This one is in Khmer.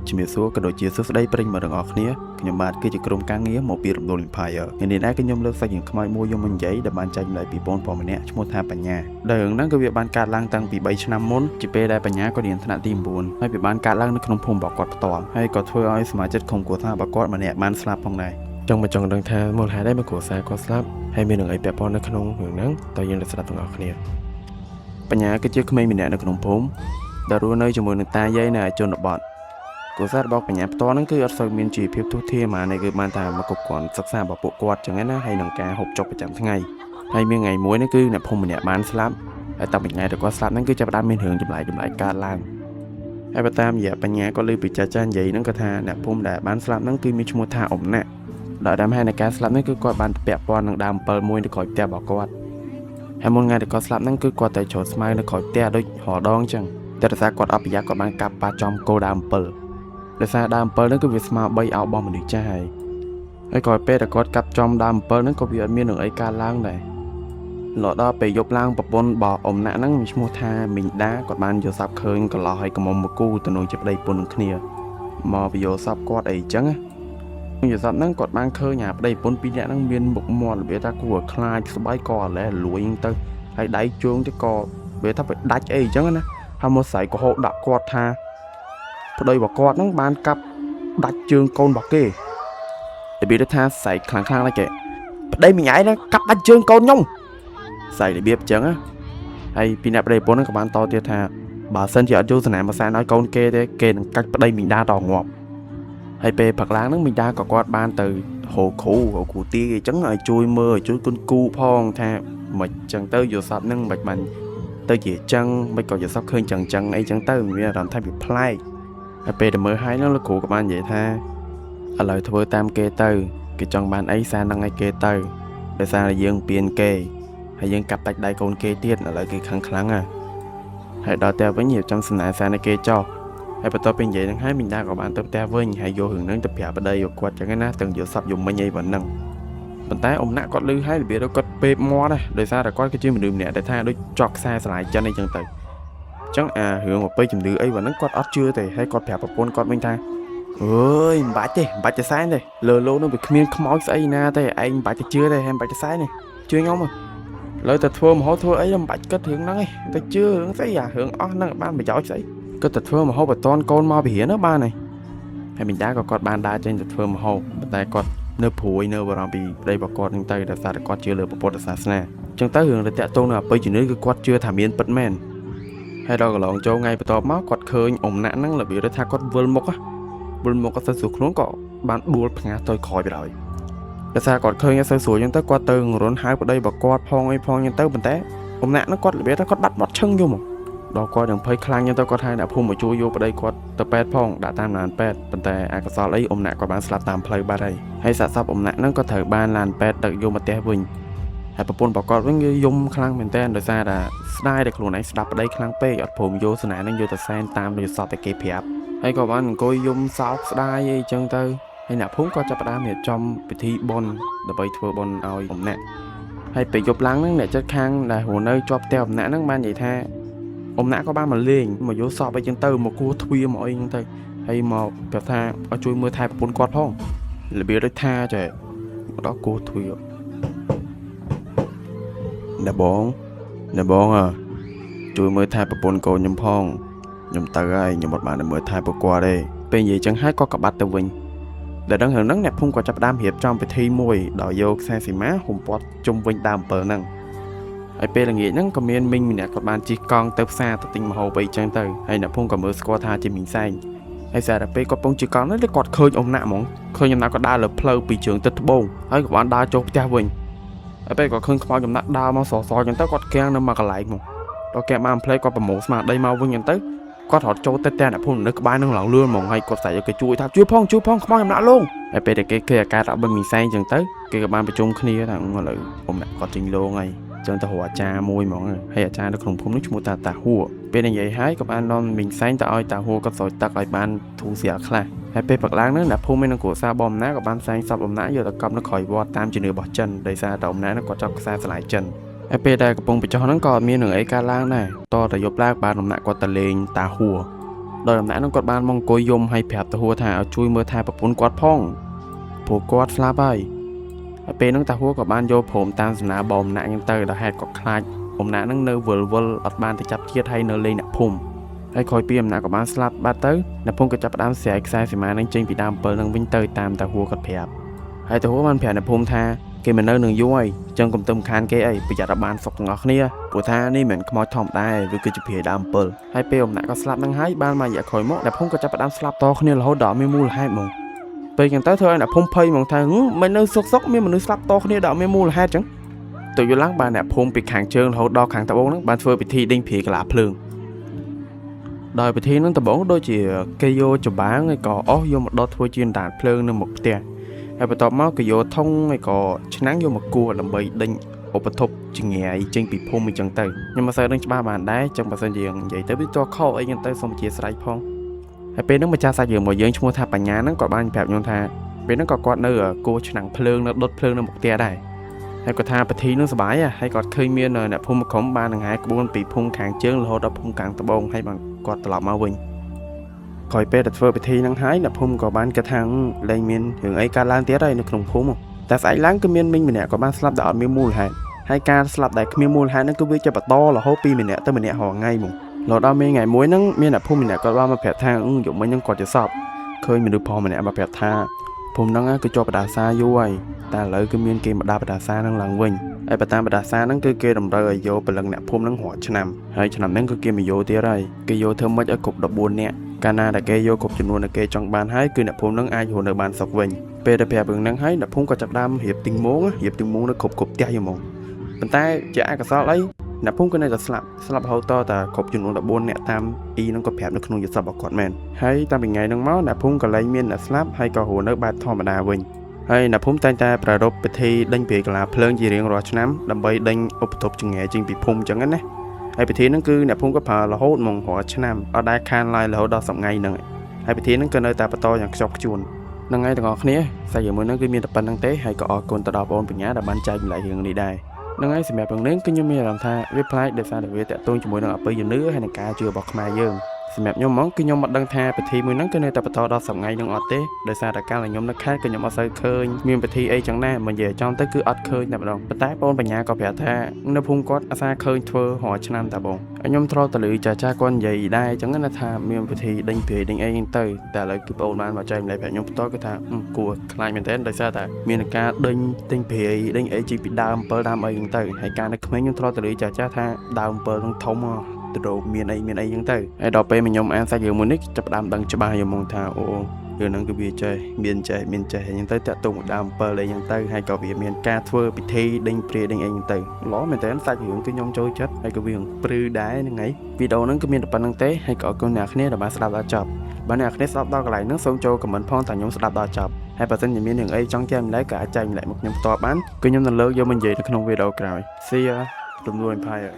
ជំរាបសួរក៏ដូចជាសួស្តីប្រិយមិត្តទាំងអស់គ្នាខ្ញុំបាទគឺជាក្រុមការងារមកពីរំដួល Empire ថ្ងៃនេះដែរគឺខ្ញុំលើកសាច់រឿងខ្មោចមួយយកមកនិយាយដែលបានចែកម្លែកពីបងប្អូនម្នាក់ឈ្មោះថាបញ្ញាដែលរឿងហ្នឹងគឺវាបានកើតឡើងតាំងពី3ឆ្នាំមុនជាពេលដែលបញ្ញាក៏រៀនថ្នាក់ទី9ហើយវាបានកើតឡើងនៅក្នុងភូមិរបស់គាត់ផ្ទាល់ហើយក៏ធ្វើឲ្យសមាជិកក្រុមគ្រួសាររបស់គាត់ម្នាក់បានស្លាប់ផងដែរចង់មកចង់ដឹងថាមូលហេតុអីមកគ្រួសារគាត់ស្លាប់ហើយមានរឿងអីពាក់ព័ន្ធនៅក្នុងរឿងហ្នឹងតើយើងនឹងស្ដាប់ទាំងអស់គ្នាបញ្ញាគឺជាក្មេងម្នាក់នៅក្នុងភូមិដែលរស់នៅជាមួយនឹងតាយាយនៅឯជនបទ គ្រួសាររបស់បញ្ញាផ្ទាល់ហ្នឹងគឺអត់សូវមានជីវភាពទូធាហ្មងនេះគឺបានតែមកគ្រប់គ្រាន់សិក្សារបស់ពួកគាត់ចឹងណាហើយនឹងការហូបចុកប្រចាំថ្ងៃហើយមានថ្ងៃមួយនេះគឺអ្នកភូមិម្នាក់បានស្លាប់ហើយតាំងពីថ្ងៃដែលគាត់ស្លាប់ហ្នឹងគឺចាប់ផ្ដើមមានរឿងចម្លែកចម្លែកកើតឡើងហើយបើតាមរយៈបញ្ញាក៏ឮពីចាស់ចាស់និយាយហ្នឹងក៏ថាអ្នកភូមិដែលបានស្លាប់ហ្នឹងគឺមានឈ្មោះថាអ៊ំណាក់ដោយដើមហេតុនៃការស្លាប់នេះគឺគាត់បានពាក់ព័ន្ធនឹងដើមអំពិលមួយនៅក្រោយផ្ទះរបស់គាត់ហើយមុនថ្ងៃដែលគាត់ស្លាប់ហ្នឹងគឺគាត់តែជ្រោតស្មៅនៅក្រោយផ្ទះដូចរាល់ដងចឹងតែដោយសារគាត់អត់ប្រយ័ត្នគាត់បានកាប់ប៉ះចំគល់ដើមអំពិល ដោយសារដើមអំពិលហ្នឹងគឺវាស្មើ3អោបរបស់មនុស្សចាស់ហើយហើយក្រោយពេលដែលគាត់កាប់ចំដើមអំពិលហ្នឹងក៏វាអត់មាននឹងអីកើតឡើងដែររហូតដល់ពេលយប់ឡើងប្រពន្ធរបស់អ៊ំណាក់ហ្នឹងមានឈ្មោះថាមីងដាគាត់បានយល់សប្តិឃើញកន្លោះហើយកមុំមកគូទៅនឹងជាប្តីប្រពន្ធនឹងគ្នាមកពយល់សប្តិគាត់អីចឹងណាយល់សប្តិហ្នឹងគាត់បានឃើញអាប្តីប្រពន្ធពីរនាក់ហ្នឹងមានមុខមាត់របៀបថាគួរឲ្យខ្លាចស្បែកក៏អាឡេះលួយហ្នឹងទៅហើយដៃជើងទៅក៏វាថាទៅដាច់អីចឹងណាហើយមកស្រែកកុហកដាក់គាត់ថា ប្តីរបស់គាត់ហ្នឹងបានកាប់ដាច់ជើងកូនរបស់គេរបៀបថាស្រែកខ្លាំងខ្លាំងៗណាស់គេប្តីមីងឯងហ្នឹងកាប់ដាច់ជើងកូនខ្ញុំស្រែករបៀបអញ្ចឹងណាហើយពីអ្នកប្តីប្រពន្ធហ្នឹងក៏បានតទៀតថាបើសិនជាអត់យកសំណាមកសែនឲ្យកូនគេទេគេនឹងកាច់ប្តីមីងដាដល់ងាប់ហើយពេលព្រឹកឡើងហ្នឹងមីងដាក៏គាត់បានទៅហៅគ្រូហៅគ្រូទាយអញ្ចឹងឲ្យជួយមើលឲ្យជួយគុណគូផងថាមិនអញ្ចឹងទៅយល់សប្តិហ្នឹងមិនបានទៅជាអញ្ចឹងមិនក៏យល់សប្តិឃើញចឹងចឹងអីចឹងទៅមានអារម្មណ៍ថាវាប្លែក ហើយពេលដែលមើលហើយហ្នឹងលោកគ្រូក៏បាននិយាយថាឥឡូវធ្វើតាមគេទៅគេចង់បានអីសារហ្នឹងឲ្យគេទៅដោយសារតែយើងពៀនគេហើយយើងកាប់ដាច់ដៃកូនគេទៀតឥឡូវគេខឹងខ្លាំងណាស់ហើយដល់ផ្ទះវិញរៀបចំសំណែសារឲ្យគេចោះហើយបន្ទាប់ពីនិយាយហ្នឹងហើយមីងដាក៏បានទៅផ្ទះវិញហើយយករឿងហ្នឹងទៅប្រាប់ប្តីរបស់គាត់ចឹងណាទាំងយកសັບយកមិញអីប៉ុណ្ណឹងប៉ុន្តែអ៊ំណាក់គាត់ឮហើយរបៀបគាត់ពេបមាត់ណាដោយសារតែគាត់គឺជាមនុស្សម្នាក់ដែលថាដូចចកខ្សែស្រឡាយចិនអីចឹងទៅ ចឹងអារឿងប្រពៃជំនឿអីវ៉ាហ្នឹងគាត់អត់ជឿទេហើយគាត់ប្រាប់ប្រពន្ធគាត់វិញថាអើយមិនបាច់ទេមិនបាច់ទៅសែនទេលើលោកនោះវាគ្មានខ្មោចស្អីណាទេឯងមិនបាច់ទៅជឿទេហើយមិនបាច់ទៅសែនទេជឿខ្ញុំហ៎លើតែធ្វើមហោធ្វើអីមិនបាច់គិតរឿងហ្នឹងឯងតែជឿរឿងស្អីអារឿងអស់ហ្នឹងបានប្រយោជន៍ស្អីគិតតែធ្វើមហោបតនកូនមកពីរៀនបានហើយហើយមីតាក៏គាត់បានដើរចេញទៅធ្វើមហោប៉ុន្តែគាត់នៅព្រួយនៅបារម្ភពីប្តីរបស់គាត់ហ្នឹងទៅដោយសារតែគាត់ជឿលើពុទ្ធសាសនាចឹងទៅរឿងដែលតាក់ទងនឹងអបិយជំនឿគឺគាត់ជឿថាមានពិតមែន ហើយដល់កន្លងចូលថ្ងៃបន្ទាប់មកគាត់ឃើញអ៊ំណាក់ហ្នឹងរបៀបថាគាត់វិលមុខវិលមុខអត់សូវស្រួលខ្លួនក៏បានដួលផ្ងាទៅក្រោយไปហើយដោយសារគាត់ឃើញអត់សូវស្រួលអញ្ចឹងទៅគាត់ទៅងរុនហៅប្តីរបស់គាត់ផងអីផងអញ្ចឹងទៅប៉ុន្តែអ៊ំណាក់ហ្នឹងគាត់របៀបថាគាត់បាត់មាត់ឈឹងយំដល់គាត់យ៉ាងភ័យខ្លាំងអញ្ចឹងទៅគាត់ហៅអ្នកភូមិមកជួយយកប្តីគាត់ទៅពេទ្យផងដាក់តាមឡានពេទ្យប៉ុន្តែអកុសលអីអ៊ំណាក់គាត់បានស្លាប់តាមផ្លូវបាត់ហើយហើយសាកសពអ៊ំណាក់ហ្នឹងក៏ត្រូវបានឡានពេទ្យដឹកយកមកផ្ទះវិញ ហើយប្រពន្ធប្រកបវិញគឺយំខ្លាំងមែនតើដោយសារតែស្ដាយតែខ្លួនឯងស្ដាប់ប្តីខ្លាំងពេកអត់ព្រមយកស្នេហ៍ហ្នឹងយកទៅសែនតាមដូចសពតែគេប្រាប់ហើយក៏បានអង្គុយយំសោកស្ដាយអីចឹងទៅហើយអ្នកភូមិក៏ចាប់ផ្ដើមរៀបចំពិធីបុណ្យដើម្បីធ្វើបុណ្យឲ្យអំណាក់ហើយពេលយប់ឡើងហ្នឹងអ្នកចិត្តខាងដែលរស់នៅជាប់ផ្ទះអំណាក់ហ្នឹងបាននិយាយថាអំណាក់ក៏បានមកលេងមកយកសពអីចឹងទៅមកគួរទ្វារមកអីចឹងទៅហើយមកប្រាប់ថាឲ្យជួយមើលថែប្រពន្ធគាត់ផងរបៀបដូចថាចេះមកដល់គួរទ្វារ អ្នកបងអ្នកបងអើជួយមើលថែប្រពន្ធកូនខ្ញុំផងខ្ញុំទៅហើយខ្ញុំអត់បានទៅមើលថែពួកគាត់ទេពេលនិយាយចឹងហើយក៏ក្បាត់ទៅវិញដែលដឹងរឿងហ្នឹងអ្នកភូមិក៏ចាប់ផ្ដើមរៀបចំពិធីមួយដោយយកខ្សែសីមាហ៊ុំព័ទ្ធជុំវិញដើមអំពិលហ្នឹងហើយពេលល្ងាចហ្នឹងក៏មានមីងម្នាក់គាត់បានជិះកង់ទៅផ្សារទៅទិញម្ហូបអីចឹងទៅហើយអ្នកភូមិក៏មើលស្គាល់ថាជាមីងសែងហើយសារតែពេលគាត់ពងជិះកង់ហ្នឹងគាត់ឃើញអ៊ំណាក់ហ្មងឃើញអ៊ំណាក់គាត់ដើរលើផ្លូវពីជើងទៅត្បូងហើយក៏បានដើរចូលផ្ទះវិញ ហើយពេលគាត់ឃើញខ្មោចចំណាក់ដើរមកសសចឹងទៅគាត់គាំងនៅមួយកន្លែងមកដល់គាំងបានផ្លេគាត់ប្រមូលស្មារតីមកវិញចឹងទៅគាត់រត់ចូលទៅផ្ទះអ្នកភូមិនៅក្បែរនឹងឡើងលឿនហ្មងហើយគាត់ស្រែកឲ្យគេជួយថាជួយផងជួយផងខ្មោចចំណាក់លងហើយពេលដែលគេឃើញអាការដាក់បឹងមីសែងចឹងទៅគេក៏បានប្រជុំគ្នាថាឥឡូវអ៊ំណាក់គាត់ចេញលងហើយចឹងទៅរកអាចារ្យមួយហ្មងហើយអាចារ្យនៅក្នុងភូមិនោះឈ្មោះតាតាហួរពេលនិយាយហើយក៏បាននាំមីងសែងទៅឲ្យតាហួរគាត់ស្រោចទឹកឲ្យបានធូរស្រាលខ្លះហើយពេលព្រឹកឡើងហ្នឹងអ្នកភូមិនិងគ្រួសារបងអំណាក៏បានសែងសពអំណាយកទៅកប់នៅក្រោយវត្តតាមជំនឿរបស់ចិនដោយសារតែអំណាគាត់ចាប់ខ្សែស្រឡាយចិន ហើយពេលដែលកំពុងបញ្ចុះហ្នឹងក៏អត់មានរឿងអីកើតឡើងដែរតតែយប់ឡើងបានដំណាក់គាត់ទៅលេងតាហួរ ដោយអំណាចហ្នឹងគាត់បានមកអង្គុយយំហើយប្រាប់តាហួរថាឲ្យជួយមើលថែប្រពន្ធគាត់ផងព្រោះគាត់ស្លាប់ហើយហើយពេលហ្នឹងតាហួរក៏បានយកព្រមតាមសំណើរបស់អំណាចហ្នឹងទៅដល់ហេតុក៏ខ្លាចអំណាចហ្នឹងនៅវិលវិលអត់បានទៅចាប់ជាតិហើយនៅលេងអ្នកភូមិហើយក្រោយពីអំណាចក៏បានស្លាប់បាត់ទៅអ្នកភូមិក៏ចាប់ផ្ដើមស្រាយខ្សែសីមាហ្នឹងចេញពីដើមអំពិលហ្នឹងវិញទៅតាមតាហួរគាត់ប្រាប់ហើយតាហួរបានប្រាប់អ្នកភូមិថាគេមិននៅនឹងយូរហើយចឹងកុំទៅរំខានគេអីប្រយ័ត្នឲ្យបានសុខទាំងអស់គ្នាព្រោះថានេះមិនមែនខ្មោចធម្មតាទេវាគឺជាព្រាយដើមអំពិលហើយពេលអំណាចក៏ស្លាប់ហ្នឹងហើយបានមួយរយៈក្រោយមកអ្នកភូមិក៏ចាប់ផ្ដើមស្លាប់តគ្នារហូតដល់អត់មានមូលហេតុហ្មងពេលចឹងទៅធ្វើឲ្យអ្នកភូមិភ័យហ្មងថាហឹមមិននៅសុកសុកមានមនុស្សស្លាប់តគ្នាដល់អត់មានមូលហេតុចឹងទៅយល់ឡើងបានអ្នកភូមិពីខាងជើងរហូតដល់ខាងត្បូងហ្នឹងបានធ្វើពិធីដេញព្រាយកលាភ្លើងដោយពិធីហ្នឹងដំបូងដូចជាគេយកចំបាងហើយក៏អស់យកមកដុតធ្វើជាអណ្ដាតភ្លើងនៅមុខផ្ទះហើយបន្ទាប់មកគេយកធុងហើយក៏ឆ្នាំងយកមកគោះដើម្បីដេញឧបទ្ពចង្រៃចេញពីភូមិអញ្ចឹងទៅខ្ញុំមិនសូវដឹងច្បាស់បានដែរចឹងបើសិនជាយើងនិយាយទៅវាតខុសអីចឹងទៅសូមអធិស្ឋានផងហើយពេលហ្នឹងម្ចាស់សាច់រឿងរបស់យើងឈ្មោះថាបញ្ញាហ្នឹងគាត់បានប្រាប់ខ្ញុំថាពេលហ្នឹងក៏គាត់នៅគោះឆ្នាំងភ្លើងនៅដុតភ្លើងនៅមុខផ្ទះដែរហើយគាត់ថាពិធីហ្នឹងសប្បាយហើយគាត់ឃើញមានអ្នកភូមិក្រុមបានដង្ហែក្បួនពីភូមិខាងជើងរហូតដល់ភូមិខាងត្បូងហើយបានគាត់ត្រឡប់មកវិញក្រោយពេលដែលធ្វើពិធីហ្នឹងហើយអ្នកភូមិក៏បានគិតថាលែងមានរឿងអីកើតឡើងទៀតហើយនៅក្នុងភូមិតែស្អែកឡើងគឺមានមីងម្នាក់ក៏បានស្លាប់ដោយអត់មានមូលហេតុហើយការស្លាប់ដែលគ្មានមូលហេតុហ្នឹងគឺវាจะបន្តរហូតពីម្នាក់ទៅម្នាក់រាល់ថ្ងៃហ្មងរហូតដល់មានថ្ងៃមួយហ្នឹងមានអ្នកភូមិម្នាក់គាត់បានមកប្រាប់ថាយប់មិញហ្នឹងគាត់ជាសពឃើញមនុស្សប្រុសម្នាក់មកប្រាប់ថាភូមិហ្នឹងគឺជាប់បដាសាយូរហើយតែឥឡូវគឺមានគេមកដាក់បដាសាហ្នឹងឡើងវិញហើយបើតាមបដាសាហ្នឹងគឺគេតម្រូវឲ្យយកព្រលឹងអ្នកភូមិហ្នឹងរាល់ឆ្នាំហើយឆ្នាំហ្នឹងគឺគេមកយកទៀតហើយគេយកធ្វើម៉េចឲ្យគ្រប់14នាក់កាលណាដែលគេយកគ្រប់ចំនួនដែលគេចង់បានហើយគឺអ្នកភូមិហ្នឹងអាចរស់នៅបានសុខវិញពេលដែលប្រាប់រឿងហ្នឹងហើយអ្នកភូមិក៏ចាប់ផ្ដើមរៀបទីងមងរៀបទីងមងនៅគ្រប់គ្រប់ផ្ទះយហ្មងប៉ុន្តែជាអកុសលអីអ្នកភូមិក៏នៅតែស្លាប់ស្លាប់រហូតតតែគ្រប់ចំនួន14នាក់តាមអ៊ីហ្នឹងក៏ប្រាប់នៅក្នុងយន្តសព្ទរបស់គាត់មែនហើយតាមពីថ្ងៃហ្នឹងមកអ្នកភូមិក៏លែងមានអ្នកស្លាប់ហើយក៏រស់នៅបែបធម្មតាវិញហើយអ្នកភូមិតែងតែប្រារព្ធពិធីដេញព្រាយកលាភ្លើងជារៀងរាល់ឆ្នាំដើម្បីដេញឧបទ្រពចង្រៃចេញពីភូមិអញ្ចឹងណាហើយពិធីហ្នឹងគឺអ្នកភូមិក៏ប្រើរហូតហ្មងរាល់ឆ្នាំអត់ដែលខានឡើយរហូតដល់សប្តាហ៍ហ្នឹងហើយពិធីហ្នឹងក៏នៅតែបន្តយ៉ាងខ្ជាប់ខ្ជួនហ្នឹងហើយទាំងអស់គ្នាសាច់រឿងមួយហ្នឹងគឺមានតែប៉ុណ្្នឹងទេហើយក៏អរគុណទៅដល់បងបញ្ញាដែលបានចែករំលែករឿងនេះដែរហ្នឹងហើយសម្រាប់រឿងនេះគឺខ្ញុំមានអារម្មណ៍ថាវាប្លែកដោយសារតែវាតាក់ទងជាមួយនឹងអបិយជំនឿហើយនឹងការជឿរបស់ខ្មែរយើងសម្រាប់ខ្ញុំហ្មងគឺខ្ញុំមិនដឹងថាពិធីមួយហ្នឹងគឺនៅតែបន្តដល់សប្តាហ៍ហ្នឹងអត់ទេដោយសារតែកាលខ្ញុំនៅខេត្តគឺខ្ញុំអត់សូវឃើញមានពិធីអីចឹងដែរមិននិយាយចំទៅគឺអត់ឃើញតែម្ដងប៉ុន្តែបងបញ្ញាក៏ប្រាប់ថានៅភូមិគាត់អាសាឃើញធ្វើរាល់ឆ្នាំតាបងខ្ញុំធ្លាប់ទៅឮចាចាគាត់និយាយដែរចឹងណាថាមានពិធីដេញព្រាយដេញអីចឹងទៅតែឥឡូវគឺបងបានមកចែករំលែកប្រាប់ខ្ញុំបន្តគឺថាគួរខ្លាចមែនទែនដោយសារតែមានការដេញទិញព្រាយដេញអីជីពីដើម7ដើមអីចឹងទៅហើយការនៅក្មេងខ្ញុំធ្លាប់ទៅឮចាចាថាដើម7នឹងធំហ៎ទៅរកមានអីមានអីចឹងទៅហើយដល់ពេលខ្ញុំអានសាច់រឿងមួយនេះចាប់ផ្ដើមដឹងច្បាស់យកមកថាអូរឿងហ្នឹងគឺវាចេះមានចេះមានចេះអញ្ចឹងទៅតាក់ទងមួយដើម7អីចឹងទៅហើយក៏វាមានការធ្វើពិធីដេញព្រាយដេញអីចឹងទៅល្អមែនតើសាច់រឿងគឺខ្ញុំចូលចិត្តហើយក៏វាព្រឺដែរហ្នឹងហើយវីដេអូហ្នឹងគឺមានតែប៉ុណ្្នឹងទេហើយក៏អរគុណអ្នកគ្នាដែលបានស្ដាប់ដល់ចប់បើអ្នកគ្នាស្ដាប់ដល់កន្លែងហ្នឹងសូមចូល comment ផងតើខ្ញុំស្ដាប់ដល់ចប់ហើយបើសិនជាមានរឿងអីចង់ចែករំលែកក៏អាចចែករំលែកមកខ្ញុំផ្ទាល់បានគឺខ្ញុំនឹងលើកយកមកនិយាយនៅក្នុងវីដេអូក្រោយ See ya រំលួយ Empire.